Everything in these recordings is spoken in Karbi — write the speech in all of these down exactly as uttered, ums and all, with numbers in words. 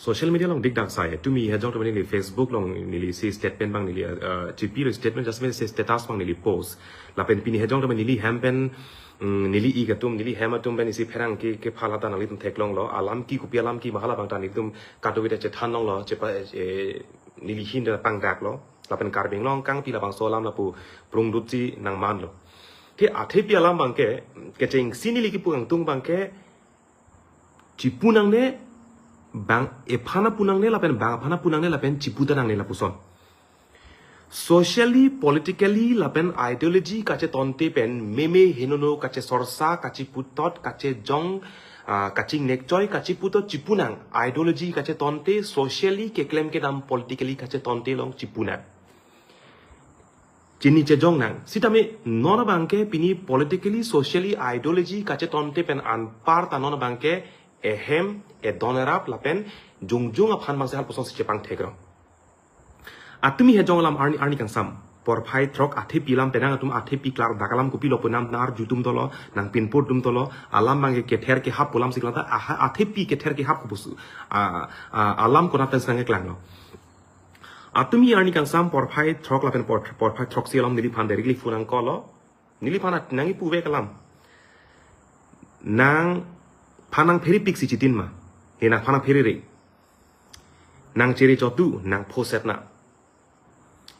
Social media along dikdak sai. Tumi hejong tumi neli Facebook along neli si statement abang neli, uh, G P lo statement just si status abang neli post. Lapen pini hejong tumi neli hem pen, mm, neli ik atum, neli hem atum pen isi pherangke kephala ta nanglitum theklonglo. Alam ke kopi alam ke ma hala abang ta nelitum kadokave ta chethan longlo, chepa, eh, neli ahin ta pangdaklo. Lapen Karbi Anglong kangpi labangso alam lapu prungdutji nangmanlo. Te athepi alam abangke, kechengsi neli kipu kangtung abangke, chipu nangne, bang ephan apu nangne, lapen bang aphan apu nangne, lapen chipu ta nangne lapuson. Socially, politically, lapen ideology kachetonte pen meme henono kachesorsa, kachiputot, kachejong, ah, kachingnekchoi, kachiputot chipu nang. Ideology kachetonte, socially keklem kedam, politically kachetonte along chipu nang. Chini chejong nang. Sitame non abangke pini politically, socially, ideology kachetonte pen anparta non abangke ehem, edon erap lapen jongjong aphan abangsi halapuson si chepangthek rong. Atumi hejong alam arni, arni kangsam. Porphai throk athepi alam penang atum athepi klardak alam kopilo pu nang arju atum dolo, nang pinpur atum dolo, alam abangke kether kehap pu alam si klang ta, aha, athepi kether kehap pu pusu. Ah, ah, alam konat pen si nangkeklanglo. Atumi arni kangsam porphai throk lapen por-, porphai throksi alam neliphan directly phone nangkoklo. Neliphan at-, nangkipu vek alam. Nangphan nangphere pik si chitin ma. Ne nangphan nangphere re. Nangchere chotu, nangphoset na.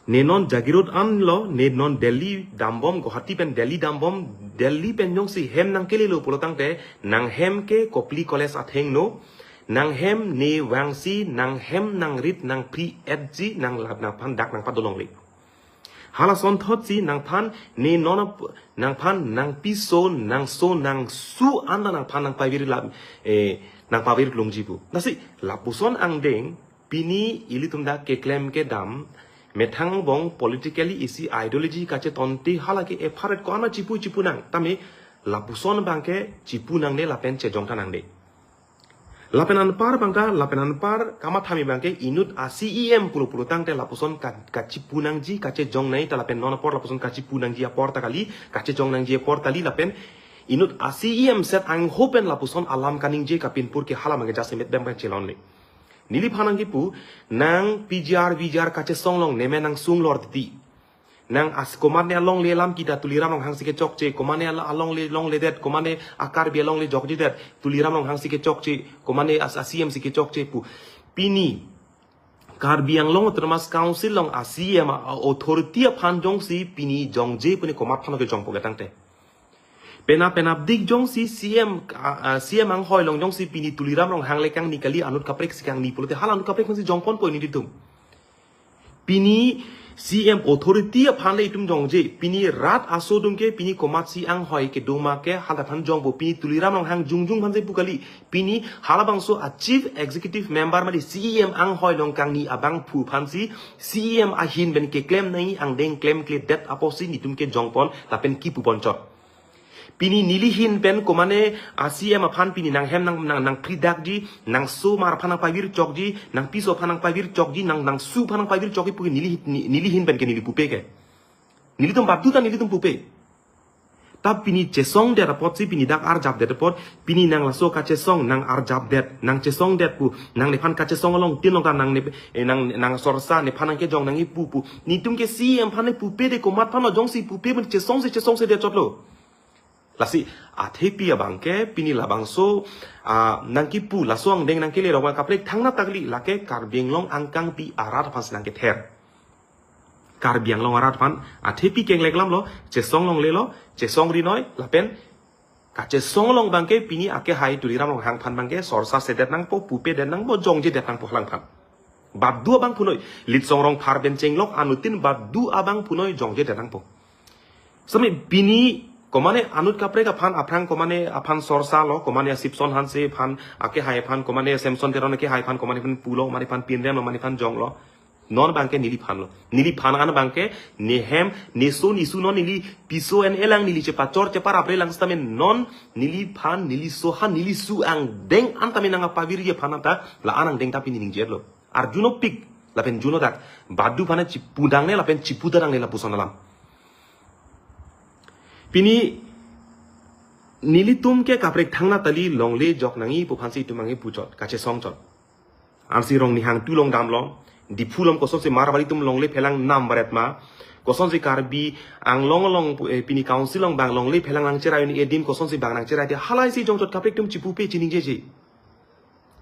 Ne non Jagiroad anlo, ne non Delhi dambom, Guwahati pen Delhi dambom, Delhi pen jongsi hem nangkelelo pulo tangte, nanghem ke Kopili College athengno, nanghem ne vangsi, nanghem nangrit, nangphri etji, nang lap nangphan dak nangpadolongle. Halason thotsi nangphan ne non ap-, nangphan nangpiso, nangso, nangsu anta nangphan nangpavir lam, eh, nangpavir klungji pu. Lasi, lapuson angdeng, pini ilitum dak keklem kedam, methang angbong politically isi ideology kachetonte hala ke epharet ko-an ma chipu chipu nang. Tame lapuson abangke chipu nangne lapen chejong ta nangne. Lapen anpar abang ta, lapen anpar kamatha mi abangke inut a-C E M pulo pulo tangte lapuson ka, kachipu nangji, kachejong nangji ta lapen non apor lapuson kachipu nangji apor ta kali, kachejong nangji apor ta kali lapen inut a-C E M set angho pen lapuson alam kaningje kapinpur ke hala abangke jasemet bem pen chelonle. Neliphan nangkipu, nang P G R, V G R kachesong along neme nangsung lor titi. Nang as komatne alongle alam kita Tuliram Ronghang si kechokche, komatne ala-, alongle, longledet, komatne a-Karbi alongle jokjedet, Tuliram Ronghang si kechokche, komatne as a-C E M si kechokche pu. Pini, Karbi Anglong Autonomous Council along a-C E M a, authority aphan jongsi pini jongje puni komat aphan ke jongpo ke tangte. Penap penapdik jongsi C E M, a, a, C E M anghoi along jongsi pini Tuliram Ronghang le kangni kali anut kaprek si kangni pulote hala anut kaprek si jongponpo nelitum. Pini C E M authority aphan le itum jongje, pini rat aso atum ke pini komatsi anghoi kedung ma ke hala aphan jongpo, pini Tuliram Ronghang jongjong aphan si pu kali, pini halabangso a-Chief Executive Member mate C E M anghoi along kangni abangphu aphansi C E M ahin pen keklem nangji angdeng klemkledet apotsi nelitum ke jongpon lapen kipu ponchot. Pini neli ahin pen komatne a-C E M aphan pini nanghem nang, nang, nangphridakji, nangso mar aphan nangpavir chokji, nangpiso aphan nangpavir chokji, nang, nangsu aphan nangpavir chokji pu neli, ni-, neli ahin pen ke neli pupe ke. Nelitum badu ta nelitum pupe. Ta pini chesongdet apotsi pini dak arjapdet apot, pini nang laso kachesong nang arjapdet, nang chesongdet pu, nang nephan kachesong along tin along ta nang ne, eh, nang, nangsorsa nephan nangkejong nangkipu pu. Nelitum ke C E M aphan le pupe de komat aphan lo jongsi pupe pen chesongse chesongsedet chotlo. Lasi, athepi abangke, pini labangso, ah, nangkipu, laso angdeng nangkele rong kaprek thangnatta kali, lake Karbi Anglong angkangpi arat aphansi nangkether. Karbi Anglong arat aphan, athepi kenglek alamlo, chesong longlelo, chesong rinoi, lapen, kachesong along abangke, pini akehai Tuliram Ronghang aphan abangke, sorsasedet nangpo, pupedet nangpo, jongjedet nangpo halaphan. Badu abangphu noi, Litsong Rongphar pen chenglok anuttin badu abangphu noi jongjedet nangpo. Sami pini komatne anut kaprek aphan aphrang komatne aphan sorsalo, komatne Sipson Hanse aphan akehai aphan, komatne Samson Teron akehai aphan, komatne aphan pulo, komatne aphan pinremlo, komatne aphan jonglo. Non abangke neliphanlo. Neliphan an abangke nehem, neso nesu non neli piso en elang neli chepachor cheparapre lang sitame non neliphan, neliso aphan, nelisu angdeng an tame nangpavirji aphan ta la-an angdeng ta pini ningjetlo. Arjunopik, lapen junodak, badu aphan chipu nangne, lapen chipu ta nangne lapuson alam. Pini, nelitum ke kaprek thangnatta kali longle jok nangji pu aphansi itum nangkipuchot, kachesongchot. Ansi Rongnihang tu along damlo. Diphu along kosonsi Marwari atum longle phelang nam baret ma. Kosonsi Karbi Anglong along, eh, pini council along bang longle phelang nangcherai un-e adim kosonsi bang nangcherai te halaisi jongchot kaprek atum chipupe chiningjeje.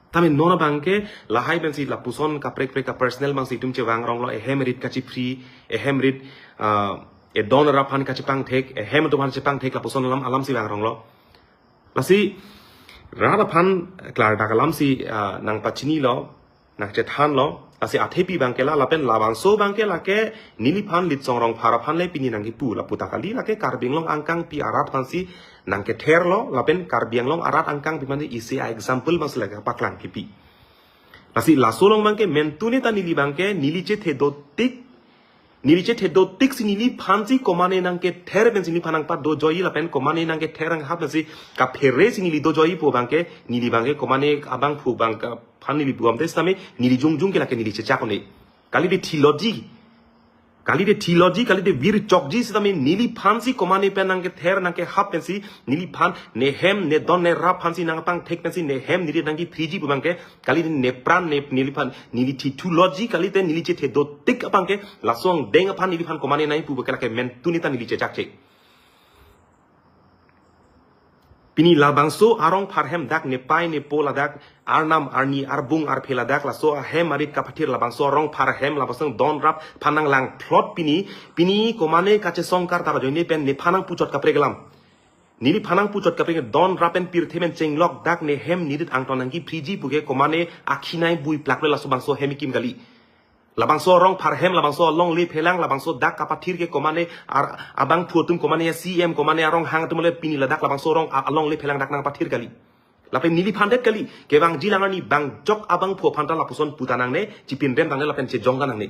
Tame non abangke lahai pensi lapuson kaprek prek ka personal bangsi itum chevang ronglo, ehem rit kachiphri, ehem rit, ah, edon rap aphan kachepangthek, ehem atum aphan chepangthek lapuson alam alamsi vang ronglo. Lasi rat aphan klardak alamsi, ah, nangpachinilo, nangchethanlo. Lasi athepi abangke la, lapen labangso abangke lake neliphan Litsong Rongphar aphan le pini nangkipu lapu ta kali, lake Karbi Anglong angkangpi arat aphansi nangketherlo, lapen Karbi Anglong arat angkangpi aphan isi a-example bangsi lake paklang kipi. Lasi laso along abangke mentune ta neli abangke neli chethe dotik, neli chethe dotik si neliphansi komane nangkether pensi neliphan nangpado joi lapen komane nangkether nanghap pensi kaphere si neli do joi pu abangke, neli abangke komane abangphu abangke aphan neli buam te sitame neli jongjong ke lake neli chechak un-e. Kalite theology, kalite theology, kalite vir chokji sitame neliphansi komane pen nangkether nangkehap pensi neliphan nehem nedon nerap aphansi nangpangthek pensi nehem neli nangkiphriji pu abangke, kalite nepran ne neliphan neli theology, kalite neli chethe dotik abangke laso angdeng aphan neliphan komane nangpu abangke lake mentune ta neli chechakche. Pini labangso arong pharhem dak nepei nepo ladak arnam arni arbung arphe ladak laso ahem arit kapathir labangso arong pharhem labangso don rap aphan nanglang phlot pini, pini komane kachesong karta ajoine pen nephan nangpuchot kaprek alam. Neliphan nangpuchot kaprek don rap pen pirthe pen chenglok dak nehem nerit angton nangkiphriji puke komane akhinai bui plak le laso bangso hem ikim kali. Labangso arong pharhem, labangso alongle phelang, labangso dak kapathir ke komane ar-, abangphu atum komane C M, komane aronghang atum le pini ladak labangso arong a-, alongle phelang dak nangpathir kali. Lapen neliphan det kali, kevangji lang arni bang jok abangphu aphan ta lapuson puta nangne, chipinrem nangne lapen chejong ta nangne.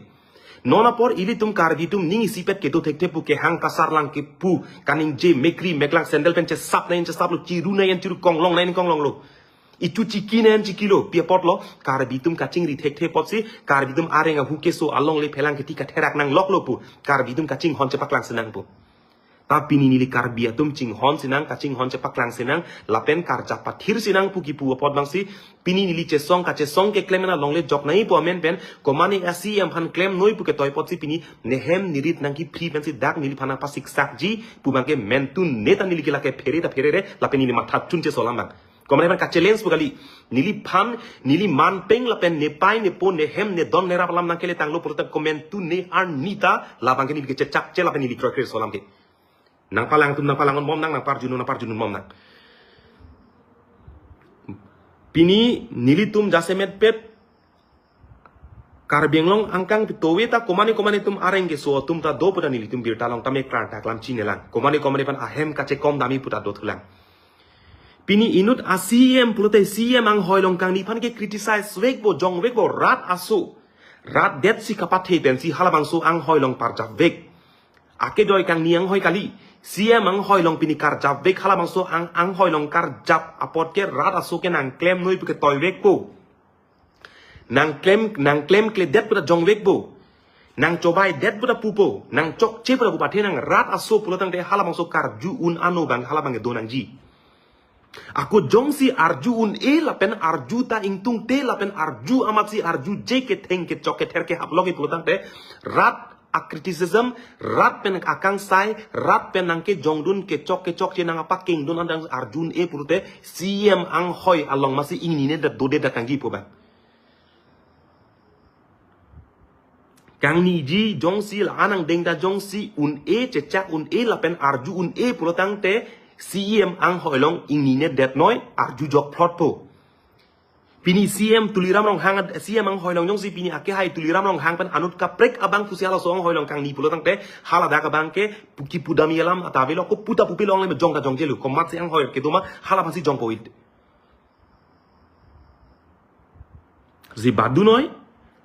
Non apor ilitum Karbi atum ning isipet kedo thekthe pu kehang kasar lang kepu, kaningje mekri meklang sandal pen chesap nang chesaplo, chiru nang chiru, konglong nang konglonglo. Ichu chiki nang chikilo, pi apotlo, Karbi atum kachingri thekthe apotsi, Karbi atum areng ahu keso alongle phelang keti katherak nangloklo pu, Karbi atum kachinghon chepaklang sinang pu. Ta pini neli Karbi atum chinghon sinang, kachinghon chepaklang sinang, lapen karjap pathir sinang pu kipu apot bangsi, pini neli chesong kachesong keklem na longle jok nai pu amen pen, komane a C M aphan klem noi pu ketoi apotsi pini, nehem nerit nangkiphri pensi dak neliphan nangpasiksakji, pu abangke mentune ta neli ke lake phere ta pherere, lapen neli matha chunche so alam abang. Komane aphan ka-challenge pu kali. Neliphan, neli manpeng lapen nepei nepo nehem nedon nerap alam nangkele tanglo pulote komentune arni ta labangke neli kechechakche lapen neli kroikre so alam ke. Nangpalang atum nangpalang un bom nang, nangparjun un nangparjun un bom nang. Pini nelitum jasemet pet Karbi Anglong angkang pitove ta komane komane atum areng keso atum ta do pu ta nelitum birta long tame klardak alam chinelang. Komane komane aphan ahem kachekom dami pu ta dothulang. Pini inut a C M pulote C M anghoi along kangni aphan ke criticize vekpo, jong vekpo, rat aso. Rat detsi kapathe pensi halabangso anghoi along parjap vek. Akejoi kangni anghoi kali. C M anghoi along pini karjap vek halabangso ang, anghoi along karjap apot ke rat aso ke nangklem noi pu ketoi vekpo. Nangklem, nangklemkledet pu ta jong vekpo. Nangchobai det pu ta pupo. Nangchokche pu ta pu pathe nang rat aso pulo tangte halabangso karju un ano abang halabang do nangji. Ako jongsi arju un-e lapen arju ta ingtungte lapen arju amatsi arjuje ketheng kechok kether kehap lok pulo tangte rat a-criticism, rat pen akangsai, rat pen nangkejongdun kechok kechokche nangpakengdun adang arju un-e pulote C M anghoi along amatsi ingnine dat dode dat nangji pu abang. Kangniji jongsi la-an angdeng ta jongsi un-e chechak un-e lapen arju un-e pulo tangte C M anghoi along ingnine det noi arju jok phlotpo. Pini C M Tuliram Ronghang, C M anghoi along jongsi pini akehai Tuliram Ronghang pen anut kaprek abang pusi halaso anghoi along kangni pulo tangte haladak abangke pu kipu dami alam ta avelo, ko pu ta pupe longle jong ta jongjelo, komatsi anghoi kedo ma hala aphansi jongpo it. Ji badu noi,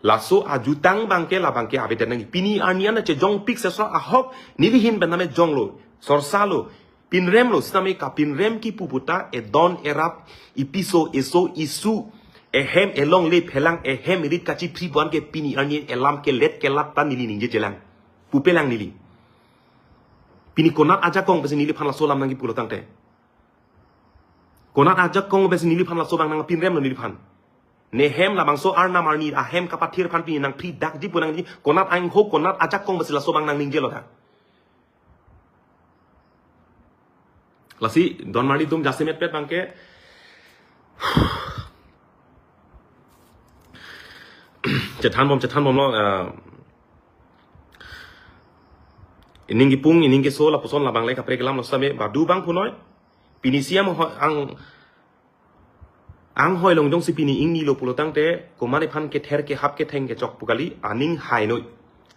laso ajutang abangke labangke avedet nangji. Pini arni an chejongpik sesra ahok neli ahin pen tame jonglo, sorsalo, pinremlo, sitame kapinrem kipu pu ta edon erap, ipiso eso isu, ehem elongle phelang, ehem erit kachiphri pu an ke pini arni elam kelet kelat ta neli ningjejelang. Pupelang neli. Pini konat ajakong pensi neliphan laso alam nangkipulo tangte. Konat ajakong pensi neliphan laso abang nangpinremlo neliphan. Ne hem labangso arnam arni ahem kapathir aphan pini nangphri dakji pu nangji, konat angho, konat ajakong basi laso abang nangningjelo dak. Lasi don marli atum jasemetpet abangke chethanbom, chethanbomlo, eh, ining kipung, ining keso lapuson labang le kaprek alam lo same, badu abang punoi. Pini C M ho-, ang, anghoi along jongsi pini ingnilo pulo tangte, komat aphan kether kehap ketheng kechok pu kali, aning hainoi.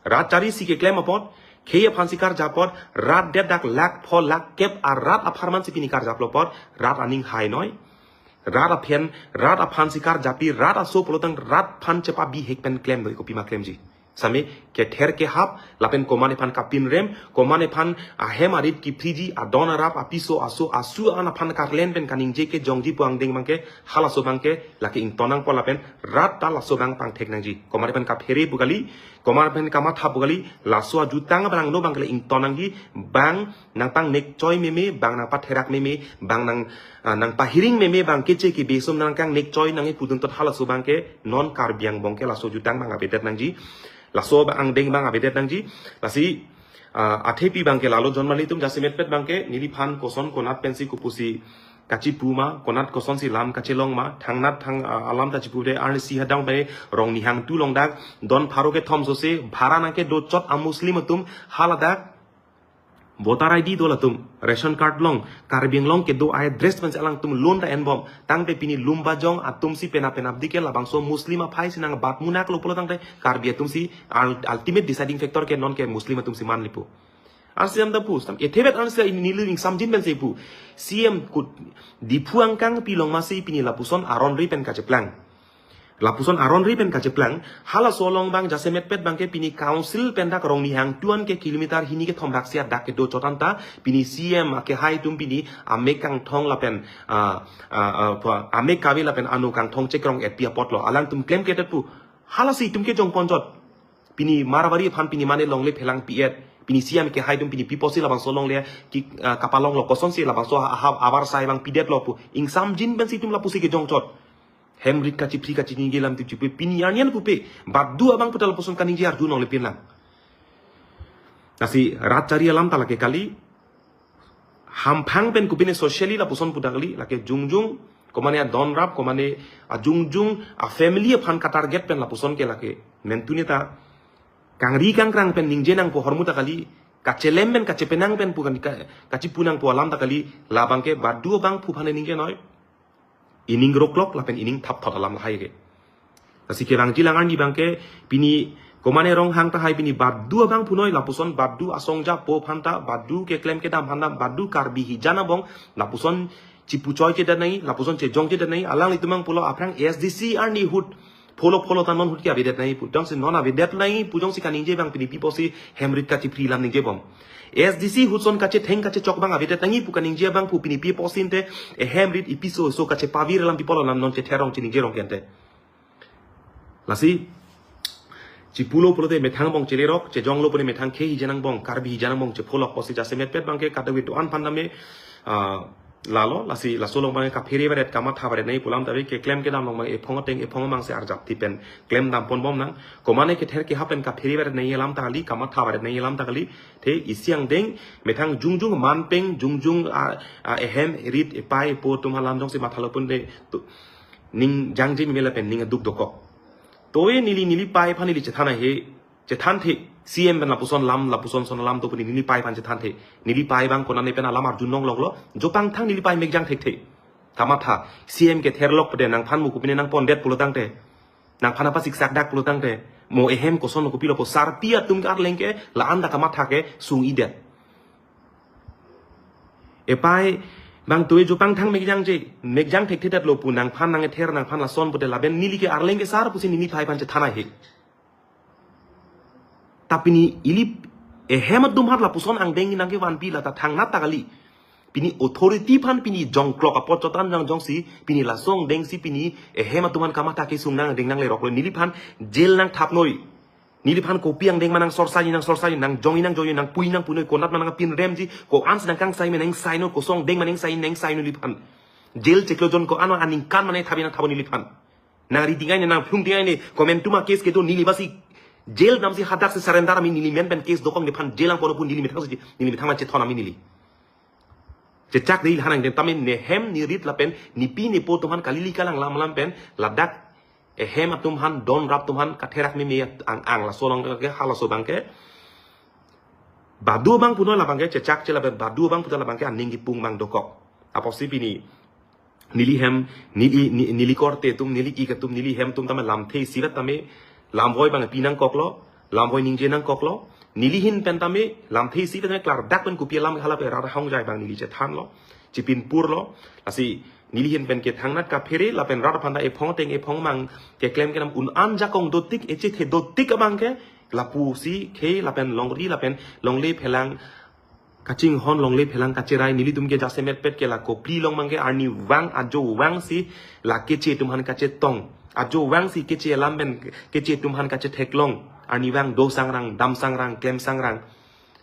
Rat chari si keklem apot, khei aphan si karjap apot, rat det dak lakh pho lakh kep arat apharman si pini karjaplo apot, rat aning hainoi. Rat aphan, rat aphan si karjapji, rat aso pulo tang rat aphan chepabihek pen klemnoi, kopima klemji. Same kether kehap, lapen komat aphan kapinrem, komat aphan ahem arit kiphriji, adon arap, apiso aso, asu an aphan karlen pen kaningje kejongji pu angdeng abangke, halaso abangke, lake ington nangpo lapen, rat ta laso abang pangthek nangji. Komat aphan kaphere pu kali, komat aphan kamatha pu kali, laso ajutang abang no abangke le ington nangji, bang nangpangnek choi meme, bang nangpatherak meme, bang nang, ah, nangpahiring meme, bang keche kebe sum nangkangnek choi nangji pudun tot halaso abangke non Karbi angbong ke laso ajutang abang avedet nangji. Laso abang angdeng abang avedet nangji. Lasi, ah, athepi abangke lalo don marli atum jasemetpet abangke neliphan koson konat pensi kopusi kachipu ma, konat kosonsi lam kachelong ma, thangnat thang, ah, alam ta chipude arnisi hadang pen Rongnihang two along dak, don pharo kethom sose, bhara nangkedochot a Muslim atum, haladak, voter I D do latum, ration card along, Karbi Anglong kedo a-address pensi alangtum loan ta enbom. Tangte pini Lumbajong atumsi penap penapdik ke labangso Muslim aphai si nangbatmunaklo pulo tangte Karbi atumsi ul-, ultimate deciding factor ke non ke Muslim atumsi manlipo. Arsi am da pu, stam ethebet arsi ini neli ingsamjin pensi pu. C M kut Diphu angkang pilong masi pini lapuson aron ri pen kacheplang. Lapuson aron ri pen kacheplang, halaso along abang jasemetpet abangke pini council pen dak Rongnihang two an ke kilometer hini kethom dak sia dak kedochot anta, pini C M akehai atum pini amek kangthong lapen, ah, ah, ah, pua, amek kave lapen ano kangthong chekrong-etpi apotlo, alangtum klemkledet pu, halasi itum kejongponchot. Pini Marwari aphan pini mane longle phelangpi-et. Pini C M akehai atum pini pi apotsi labangso longle ki, ah, kapalonglo, kosonsi labangso ha, ha, abar sai abang pidetlo pu. Ingsamjin pensi itum lapusi kejongchot. Hem rit kachiphri kachiningje alam tip chipu pini arnian pupe. Badu abang puta lapuson kaningje arju nongle pinlang. Lasi rat chari alam ta lake kali. Hamphang pen kopine socially lapuson pu dak kali, lake jongjong, komane adon arap, komane ajungjung, a family aphan katarget pen lapuson ke lake. Mentu neta, kangri kangkrang pen ningje nangpo ahormu ta kali, kachelem pen kachepenang pen pu kan ka-, kachipu nangpo alam ta kali, labangke badu abangphu aphan ningjenoi. Ining roklok lapen ining thapthot alam lahai ke. Lasi kevangji lang arni abangke pini komane Ronghang tahai pini badu abang punoi lapuson badu asong japo aphanta badu keklem kedam aphanta badu Karbi hijan angbong lapuson chipuchoi chedet nangji, lapuson chejong chedet nangji, alanglitum abang pulo aphrang A S D C arni ahut pholo pholo ta non ahut ke avedet nangji pu. Jongsi non avedet nangji pu jongsi kaningje abang pini pi apotsi hem rit kachiphri alam ningjebom. A S D C ahut ason kachetheng kachechok abang avedet nangji pu kaningje abangphu pini pi apotsi ante ehem rit ipiso so kachepavir alam pi apotlo, alam non chetherong chiningjerong ke ante. Lasi chipulo pulote methang angbong chelerok, chejonglo pune methang khei hijan angbong, Karbi hijan angbong chepholok apotsi jasemetpet abangke kadokave do-an aphan tame, ah, lalo, lasi laso along abang kaphere varet kamatha varet nangji pu alam ta ave, keklem kedam along abang ephong ateng ephong amang si arjap ti pen klem damponbom nang. Komane kether kehap pen kaphere varet nangji alam ta kali, kamatha varet nangji alam ta kali. Te isi angdeng methang jongjong manpeng jongjong, ah, ah, ehem rit epai epo atum alam jongsi mathalo pun de tu, ning jangje meme lapen ning aduk dokok. Toe neli neli pai aphan neli chethan ahe, chethanthe, C M pen lapuson alam, lapuson ason alam do pu neli neli pai aphan chethanthe. Neli pai abang konane pen alam arju nongloklo, jopangthang neli pai mekjang thekthe. Kamatha, C M ketherlok pede nangphan mo kopine nangpondet pulo tangte. Nangphan apa siksak dak pulo tangte. Mo ehem koson kopilo pu sarpi atum ke arleng ke, la-an dak kamatha kesung-idet. Epai abang toe jopangthang mekjangje, mekjang thekthedetlo pu nangphan nangether nangphan lason pute lapen neli ke arleng ke sar pusi neli pai aphan chethan ahe. Ta pini ili ehem atum aphan lapuson angdeng nangkevanpi la ta thangnat ta kali. Pini authority aphan pini jongklok apot chotan jang jongsi pini laso angdengsi pini ehem atum aphan kamatha kesung nang angdeng nangleroklo neliphan jail nangthapnoi. Neliphan kopi angdeng ma nangsorsaji nangsorsaji, nangjongji nangjongji, nangpuji nangpunoi, konat ma nangpinremji, ko-ansi nangkangsai ma nangsainoi, koson angdeng ma nangsainoi nangsainoi neliphan. Jail chiklo jon ko-an ma aningkan ma nangthapji nangthapnoi neliphan. Nang ri ding ai ne, nang phlung ding ai ne, komantu ma case kedo, neli basi jail damsi hadak si surrender ami, neli men pen case dokok nephan jail angpo pu neli methang si, neli methang ma chethon ami neli. Chechak dei, la nangdeng tame nehem nerit lapen nepi nepo atum aphan kalili kalang lam lam pen ladak ehem atum aphan, don rap atum aphan katherak meme ang ang, laso along ke halaso abang ke badu abang punoi, labang ke chechakche lapen badu abang puta labang ke aning kipung abang dokok. Apotsi pini neli hem, neli, ni- neli korte atum, neli ik atum, neli hem atum tame lamthe isivet tame lamvoi abang pi nangkoklo, lamvoi ningje nangkoklo. Neli ahin pen tame lamthe isivet tame klardak pen kopi alam hala pe rat ahongjai abang neli chethanlo, chipinpurlo. Lasi neli ahin pen ke thangnat kaphere lapen rat aphan ta ephong ateng ephong amang keklem kedam un-an jakong dotik, echethe dotik abang ke lapusi ke lapen longri lapen longle phelang kachinghon, longle phelang kacherai. Nelitum ke jasemet pet ke la kopli along abang ke arnivang ajo vangsi la keche atum aphan kachetong, ajo vangsi keche alam pen keche atum aphan kachetheklong. Arnivang do sangrang, dam sangrang, klem sangrang.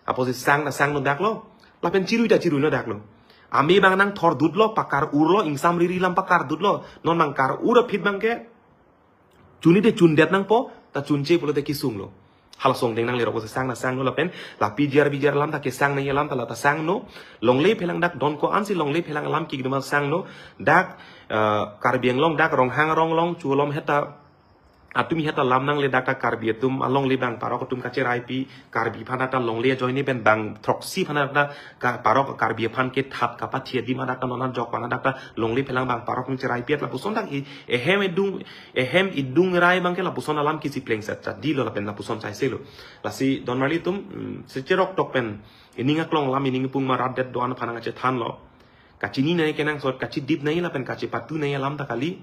Apotsi sang ta sangno daklo, lapen chirui ta chiruino daklo. Ame abang nangthor dutlo, pakar urlo, ingsam riri alam pakar dutlo. Non nangkar ur aphi abang ke chunide chundet nangpo, ta chunche pulote kesunglo. Halaso angdeng nangle rok pusi sang ta sangno lapen la PGR VGR alam ta kesang nangji alam ta la ta sangno. Longle phelang dak don ko-ansi longle phelang alam kikduma sangno. Dak, eh, Karbi Anglong dak Ronghang arong along, Chuolom heta, atumi heta lam nangle dak ta Karbi atum alongle abang parok atum kacheraipi, Karbi aphan ta longle ajoine pen bang throksi aphan ta ka parok Karbi aphan kethat kapathe adim dak ta non ajok aphan dak ta longle phelang abang parok atum cheraipi at lapuson dak i ehem edung, ehem idung rai abang ke lapuson alam kisi plengset chadilo lapen lapuson chaiselo. Lasi don marli atum, mm, secherok tok pen ining aklong alam, ining pung ma rat det do-an aphan nangchethanlo. Kachini nangji kenangsot, kachidip nangji lapen kachipatu nangji alam ta kali.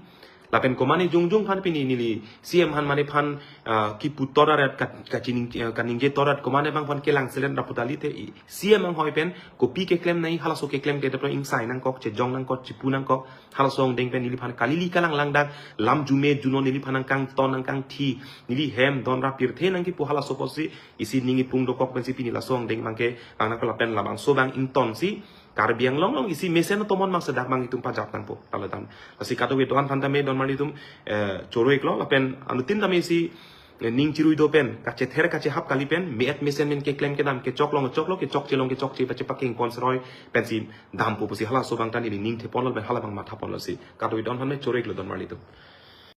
Lapen komane jongjong aphan pini neli CM aphan mane aphan, ah, kipu toraret ka-, kachining, eh, kaningje toraret komane abang aphan kelang selen rapu ta kali te i. CM anghoi pen kopi keklem nangji, halaso keklem ke deplo, ingsai nangkok, chejong nangkok, chipu nangkok. Halaso angdeng pen neliphan kalili kalang lang dak, lam jume juno neliphan nangkangton nangkangthi, neli hem don rap pirthe nangkipu halaso apotsi isi ning ipung dokok pensi pini laso angdeng abang ke bang nangkok lapen labangso abang ingtonsi Karbi Anglong along isi mesen tomon abang sedak abang itum pajat nangpo talotan. Lasi kadokave do-an aphan tame don marli atum, eh, choro-iklo lapen anuttin tame isi, eh, ning chirui do pen, kachether kachehap kali pen, me-et mesen pen keklem kedam, kechok along choklo, kechokche along kechokche, pache pakeng pon seroi pensi dampo pusi halaso abang ta neli ning theponlo pen hala abang mathaponlo si. Kadokave do-an aphan me choro-iklo don marli atum.